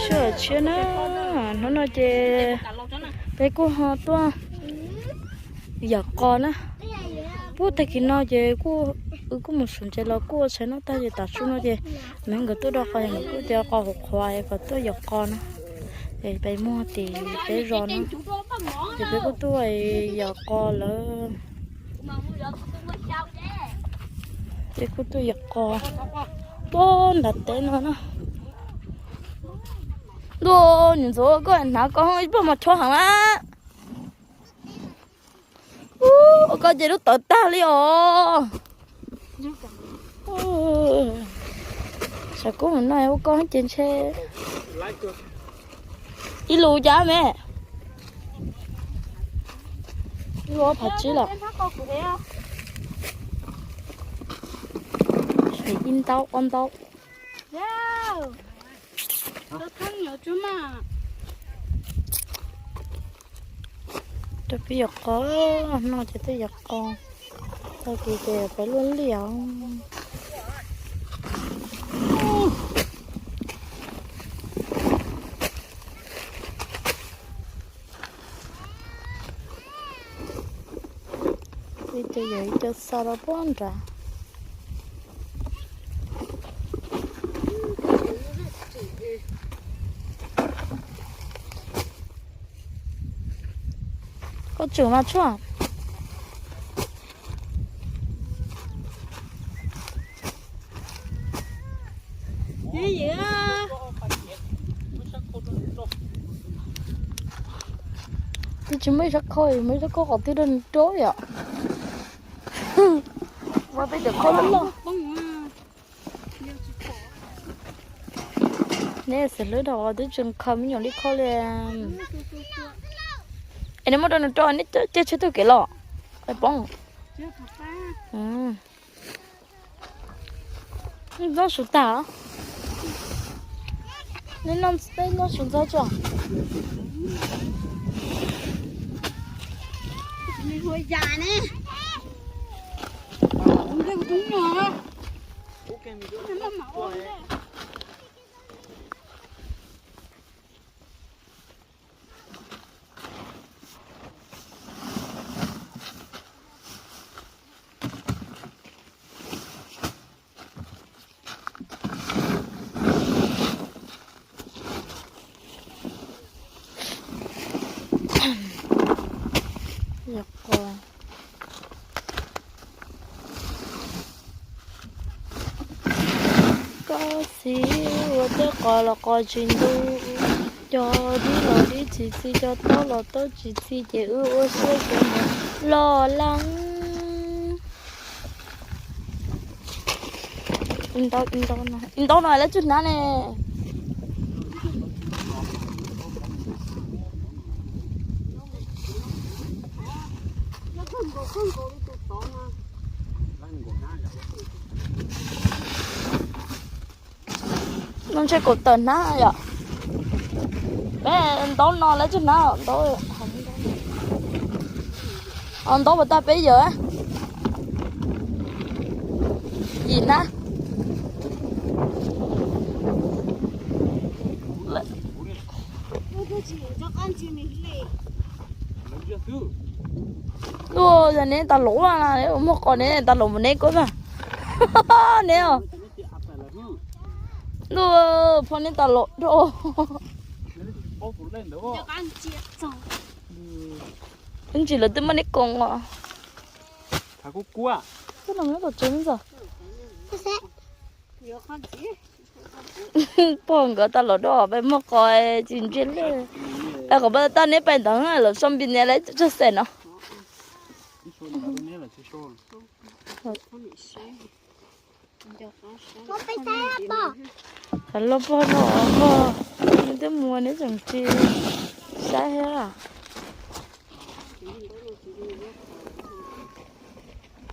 Sawv daws tshiab na, hnub no ces peb kuj ho tuaj yawm qos na. Puag tag kis no ces kuj, wb kuj mus saum ntses los kuj ua tshais noj tag ces tav su no ces me nkawd tuaj do qos, nkawd kuj tias qos qhuav qhuav kom tuaj yawm qos na. Es peb muag tim peb zos na, ces peb kuj tuaj yawm qos lawm. Ces kuj tuaj yawm qos tuaj nram teb no na. Ntuj, niam ntxov koj hnav koj ib pog mas chob heev na. Ua koj ces lub tawv tag li os. Sav kub no ua koj ces ntshe ib lus cas me. Ib lus ob phav tsib lawm. Ib ntaub ob ntaub. Rau peb yawm qos, no ces twb yawm qos, tag kis ces peb luaj liaj os. Ib co yawg ib co xa rau puag nrad. Koj tsum mas tshuaj. Twb tsis muaj ib sab khau, muaj ib sab khau qhov twg rau nws rau yom. Muaj peb cov khau loj loj. Neb xav hlwb dhau twb tsis khaws me nyuam li khau li. Es neb muab rau nws rau, neb caij tsheb taug kev los poob. Noj su tag, neb noj su ntxov tso. Koj txiv ua tej qos los qos tsis ntu, cog dib los dib tsis txi, cog taub los taub tsis txi, ces wb ua siab ces mus loj leej. Ib ntaub no lawv tsis hnav ne. No ntshe kaum tawm hnab yom. Peb ntaub no lawv tsis hnab ntaub. Ntaub puas tag peb yawm? Yim hnab. Luaj, yog neb tas laus na, muaj qos neb tas laus mus neb koj na. Neb os. Luaj, phoj neb tas laus rau. Ib ntsis lawv twb muab neb koom os. Koj no neb kom tsev ntxo. Pog nkawd tas laus rau peb muaj qos tsis ntsia lej. Peb qhov peb tag neb pais ntawd lawv so npis nias lawv tso xeem no. Xav loj pog no, pog neb twb mus neb tseem tsis saib thiab.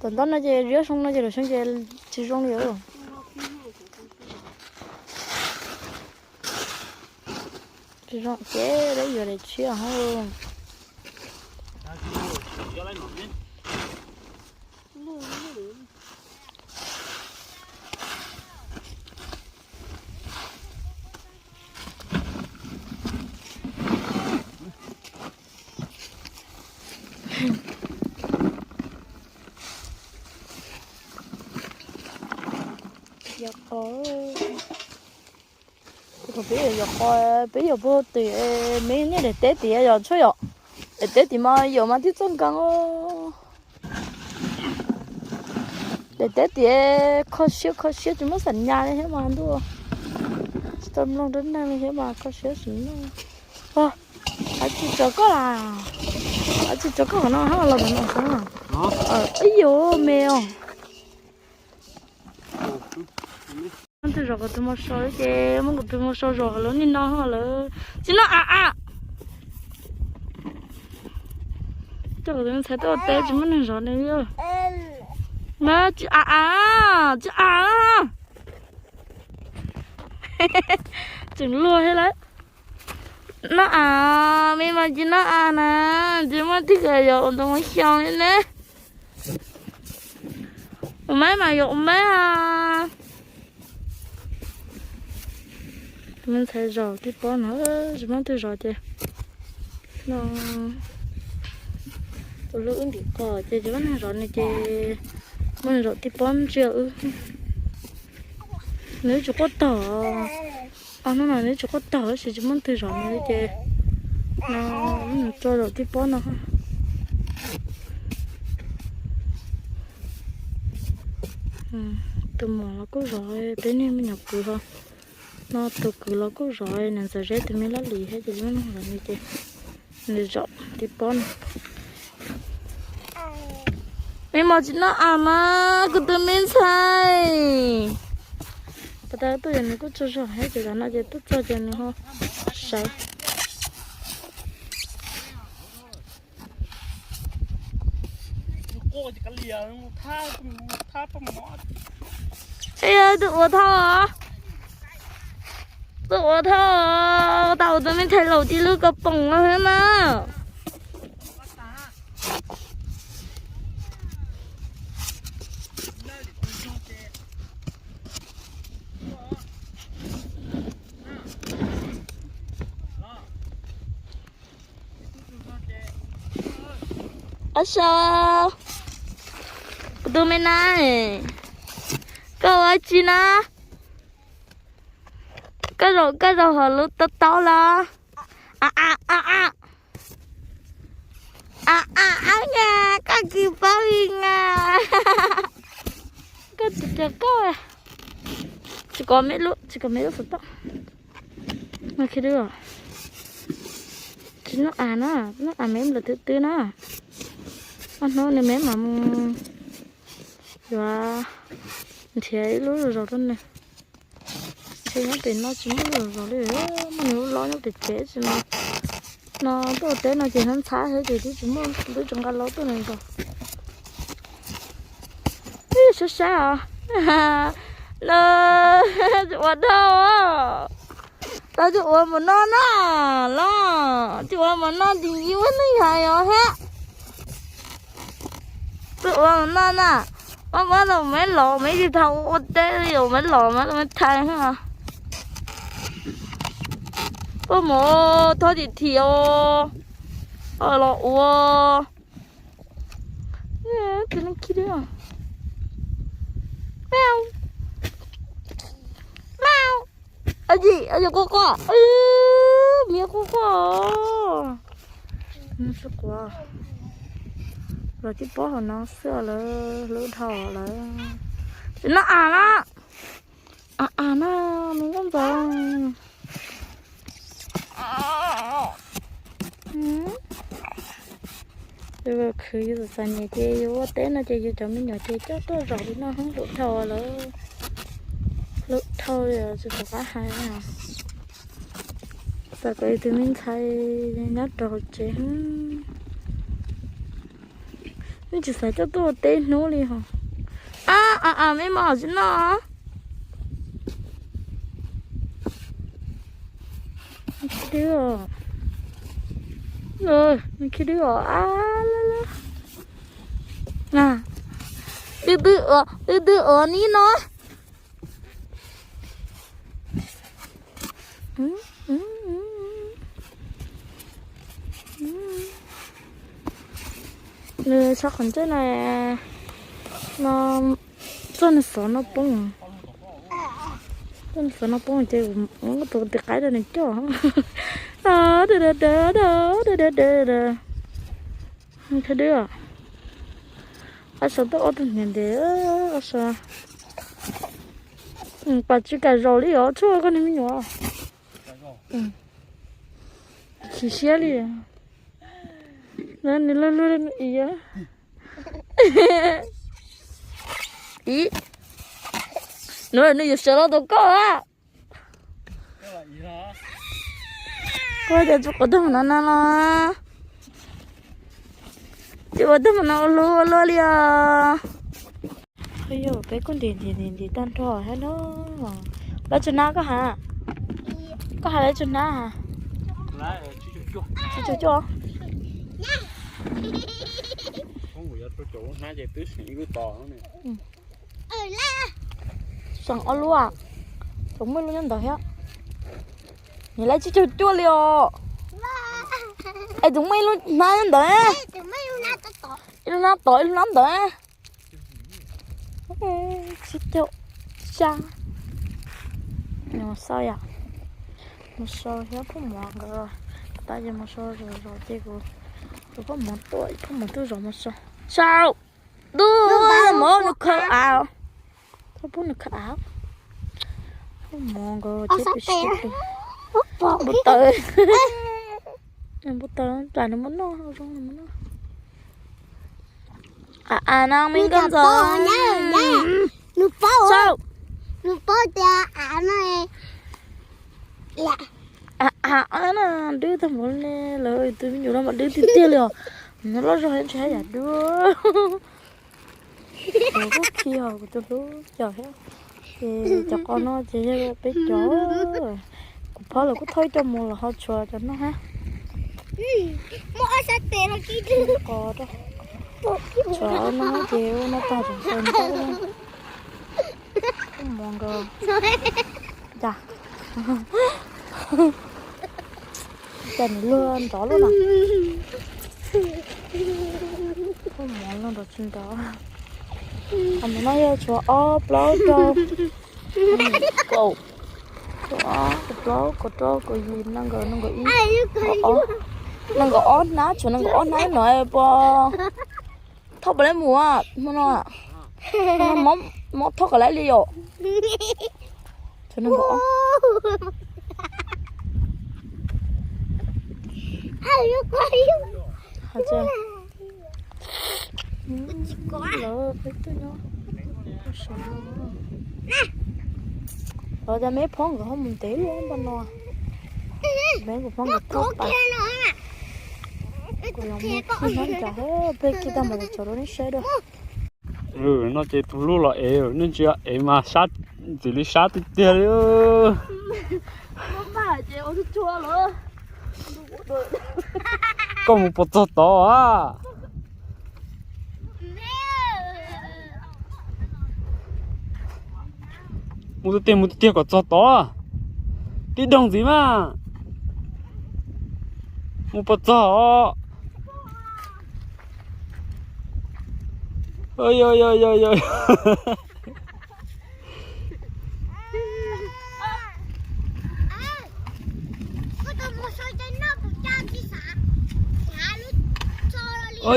Tom ntaub no ces ziab zoo no ces lwm xyoo ces tsis zoo li. Tsis zoo ces lawv yuav daim tshiab hos. Yog qos, peb yog qos, peb yog puag tim, me nej daim teb tim yog tshuaj yom. Daim teb tim mas yom mas twb txoj nkees. Daim teb tim kho siab kho siab tsis muaj xam nyas li thiab mas ntuj. Tsis tau mloog dab neeg li thiab mas kho siab sim neej. Ab tsis tso koj las, ab tsis tso koj qhov no hab los qhov no xwb. Ib yus me os. Muab tus zos kuv tus mos sau ces muab kuv tus mos sau zos lawv niag no lawv tsis noj a a. Coj kuv tus me ntxhais tuaj teb tsis muaj neeg zov nws. Mas tsis a a, tsis a. Tseem luag thiab lawm. Noj a, me mas tsis noj a na, tsis muaj twg kawm yog ua ntoo ua xyoo li ne. Ua maib mas yog ua maib a. Tus me ntxhais zos tib pob no tsis muaj twg zov ces no, tus hlub wb ntim qos ces tsis muaj neeg zov nws ces muaj neeg zov tib pob ntsia wb. Nws tsis quaj tog, ob hnub no nws tsis quaj tog tab sis tsis muaj twg zov nws li ces no tso zov tib pob no. Tus muam los kuj zov, peb niag me nyuam kwv ho. No tus kwv los kuj zov, nws ntxhais zeb tus me laj lim thiab ces lub neej zov nws ces nws zov tib pob no. Me mos tsis noj a mas kuv tus me ntxhais. Pas tas tuaj ces nws kuj tsaug zog thiab ces tam no ces tuaj txog ces nws ho sawv. Ej, tus ua thauj, tus ua thauj, tau tus me ntxhais laus cia lub ko poom no thiab na. Ab so, kuv tus me na, koj ua tsi na? Koj zaum, koj zaum hauv lub taub taub los? A a a a a a, koj kis paub li na. Koj tsis cov koj, tsis kov me lub, tsis kov me lub xov tooj. Khi dub, tsis noj a na, noj a me nplawm twb twb na. Ob hnub nws me mam mus yuav nrhiav ib lub zos rau nws. Ntshe nyob pem no tsis muaj lub zos li, muaj nws lub lob nyob pem tsev tsis no. No tuaj teb no ces ntxhab ntxhab thiab ces twb tsis muaj lub tso nqa lob tuaj nws zos. Ib sab sab os. No, tsis ua dhau, los tsis ua mus no na, los tsis ua mus no ces yus neeg hais os thiab. Tsis ua mus no na, muab muab tau meb los meb tsis tau ua teb li, meb los meb tau meb thaiv. Puab mus thob tim thim os, los ua. Tus neeg khi dub. Mau, mau. Yim, yim quaj quaj, miv quaj quaj. Tsis quav, los tib pob hauv no xwb lawm, hlub dhau lawm. Tsis noj a na, a a na, me nkauj ntxawm. Yus khwv yus txom txom nyem ces yus ua teb no ces yus cov me nyuam ces coj tuaj zom li no hlub dhau lawm, hlub dhau li tsis pom qab hais. Xav kom yus tus me ntxhais nyob rau hauv tsev. Nws tsis xav coj tuaj ua teb hnub li hos. A a a, me mos tsis noj. Khi dub, nws khi dub os. A la la. Twb twb ua, twb twb ua ni no. Nws sab qhov ntsej no, no, txog nws xov no poob. Txog nws xov no poob ces muab tus tis qaib rau nws coj. Thaj dwb, qab sov tuaj ob tug hniav ntev, qab sov. Pas tsis kam zaum li os, tshuav koj niag me nyuam. Chim siab li. Nws luag luag nws ib, ib, nws yuav sawv los tau koj a. Koj cov tsis quav tag no no los, tsis quav tag no ua luaj ua luaj li os. Yog peb kuj ntim ntim ntim ntim tag nrho thiab na. Lawv tsuas hnab koj has, koj has lawv tsuas hnab has. Tsis tsuas cuaj. Xeem ob lub, tseem muaj ib lub nyob ntawd thiab. Nws lawv tsis tsuas cuaj li os. Es tseem muaj ib lub hnab nyob ntawd, ib lub hnab tod ib lub hnab ntawd. Tsib caug xya. Nws mus sau yom, mus sau thiab phooj mov nkawd. Tab ces mus sau zom zos ces kuv, kuv phooj mov tuaj, phooj mov tuaj zov mus sau. Sau, tub mov nws khaws av, tub pub nws khaws av. Phooj mov nkawd thiab tus si npau taws, npau taws tsam nws muab noj zoo nws muab noj. A a no me nkauj ntxawm, nws paub, nws paub tias av no, a a no dwb tag npaum li lawv tus me nyuam no mas dwb tiag tiag li os. Nws loj zog tsis haj yam dwb. Kuv kuj khi hos kuv tus hlub cov thiab. Ces cov qos no ces yog peb cov. Kuv phob lawv kuj thauj ib co mus los ho tshuav cov no hab. Qos rau, tshuav no ces ua no tag tseem tau ntau. Phooj mov nkawd, cas, cas nws luag nrov luaj no. Phooj mov luag nrov tsis nrov. Qhov no yog tshuav ob plaub rau, kaum, kaum ob, kaum plaub, kaum rau, kaum yim, nees nkaum, nees nkaum ib, nees nkaum ob hnab, tshuav nees nkaum ob hnab no puas thauj puas laib mus hmo no? Mob thauj kom laib li yom. Tshuav nees nkaum ob. Lawv peb tuaj nyob, lawv cov me phob nkawd ho mus ntev luaj npaum no. Me kuv phob nkawd thauj pas. Kuv los mus khi hnab cas peb khi tag npaum cas rau nej saib dua. No ces tus hlub los ev, nej ntsia ev mas sab, ntxim li sab tiag tiag li. Koj mus puas txog tod a? Mus tiag tiag, mus tiag tiag kom txog tod. Tib doog ntxiv mas. Mus puas txog os? Ua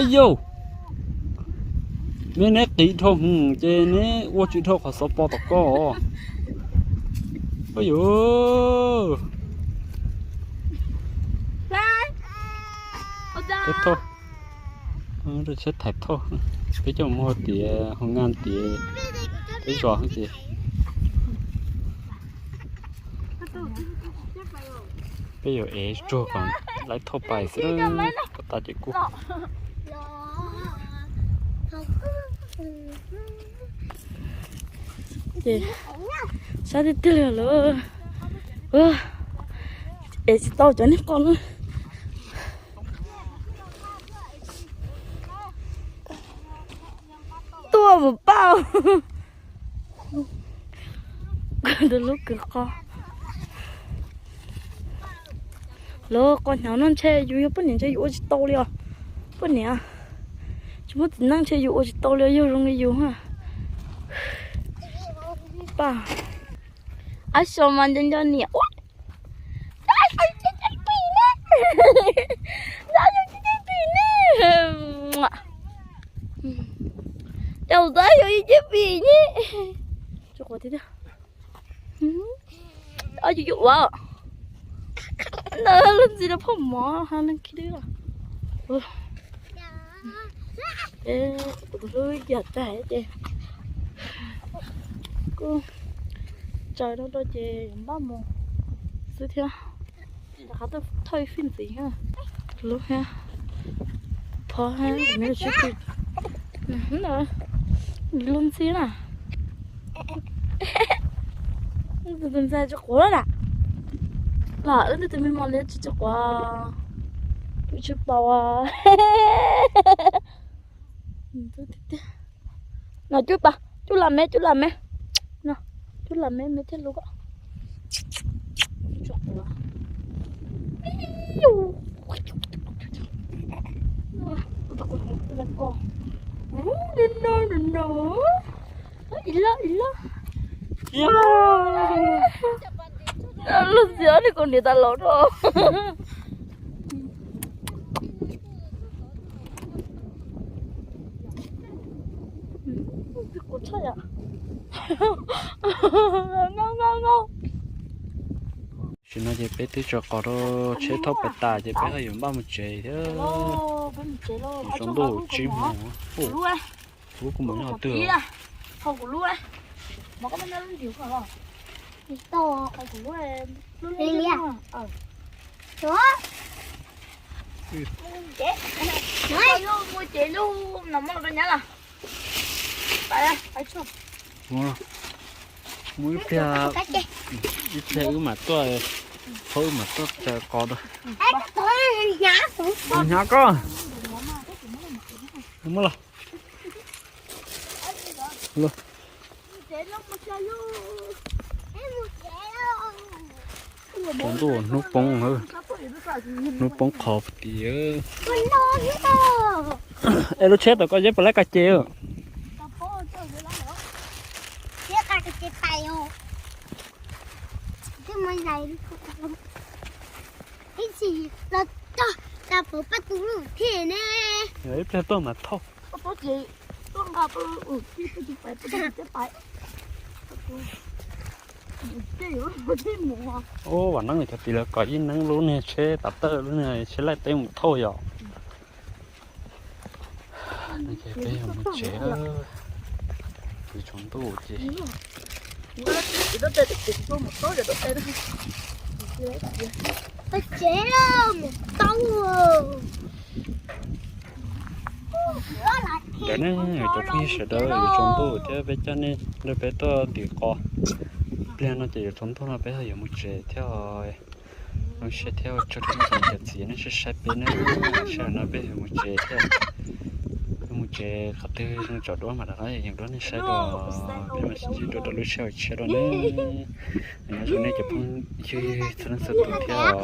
yauj, neb, neb qiv dhau hwv ces neb ua tsis dhau qhov xov pos tom koj. Ua yauj, peb thauj, peb coj mus hauv tiav, hauv ngas tiav, peb zos ces. Peb yuav ev tsuag kom lawv thauj pais xwb, kom tas ces kuj. Ces sab tiag tiag li lawm. Ev tsis tau cov niag qos no. Tuaj mus pauj. Tus hlub kwv qos. Lawv qos hnyav no ntshe yus yog poj niam ntshe yus ua tsis tau li os. Poj niam, Tsis muaj txiv neej ntshe yus ua tsis tau li, yog zoo li yus ha. Pa, ab xyoo mas nco nco niam ua. Ab xyoo ceb pim ne. Ab xyoo ceb pim ne. Ab xyoo ceb pim ne. Ab xyoo ceb ua. Ntawd lub ntxi rau phoj mov ha, leej khib dwb. Kuv tus hlub yam tag ces kuj tsaws rau rau ces npaj mus xwb thiab. Rov qab tuaj thauj ib fij ntxiv, lub thiab, phov thiab, kuv me sib tw, lub ntxi na. Tus ntxhais tsis quav na. Los wb tus me mos li tsis tsis quav, kuv tsis paub. No cub pas, cub las me, cub las me. No, cub las me me thiaj lub ko. Ib lab, ib lab. Lub ntxi ni kuv niam tas laus rau. Tam sim no ces peb twb tso qos rau tsheb thauj pas tas ces peb ho yuav npaj mus tsev thiab. Tsaus ntuj tsib moos. Lub kuv mus nyob twg? Mus ib pliag, ib pliag wb mam tuaj, qhov wb mam tuaj tsaws qos rau. Hnyav koj. Muab los. Tsaus ntuj hnub poob, hnub poob qho puag tim. Es lub tsheb tom koj yeb puas laib ka ces? Ib pliag tuaj mas thauj. Ub, vam neeb cov tim lawv kom ib neeb lub niag tsheb tav tawj lub niag tsheb laij teb mus thauj yom. Ces peb mus tsev, twb tsaus ntuj ces. Cov nej cov phooj ywg sawv daws, yuav tsaus ntuj thiab peb coj nej nrog peb tuaj tim qos. Pliag no ces yuav tsaus ntuj no peb ho yuav mus tsev thiab. Zoo siab thiab ua tsaug rau nej cov niam cov txiv nej saib saib peb na. Sij hawm no peb yuav mus tsev thiab. Peb mus tsev qhov twg zoo tsom duab mas rov qab yeem duab nej saib dua. Peb mam sib ntsib dua rau lub sij hawm tshiab dua na. Nyob zoo nej cov phooj ywg txhua leej txhua tus thiab.